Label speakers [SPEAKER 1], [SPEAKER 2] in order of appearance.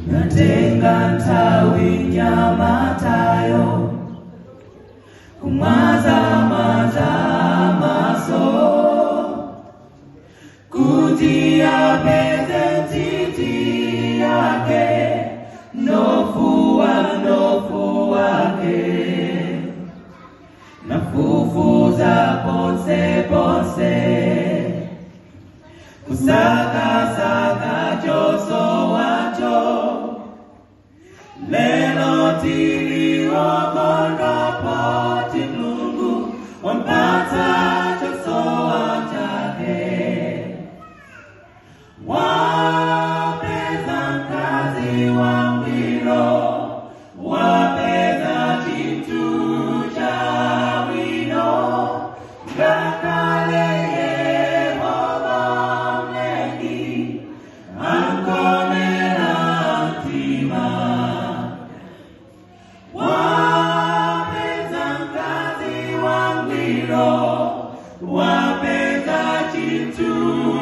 [SPEAKER 1] Natenga nthawi nyamatayo kumwaza mwaza maso kuti apeze nthiti yake, mnofu wa mnofu wake. Nafufuza ponse ponse, kusakasaka chosowacho. Lero tili okondwa poti Mulungu wampatsa chosowa chake. Wapeza mkazi wangwiro, wapeza chinthu chabwino, ngakhale Yehova Mlengi ankomera mtima. Wapeza mkazi wangwiro, wapeza chinthu.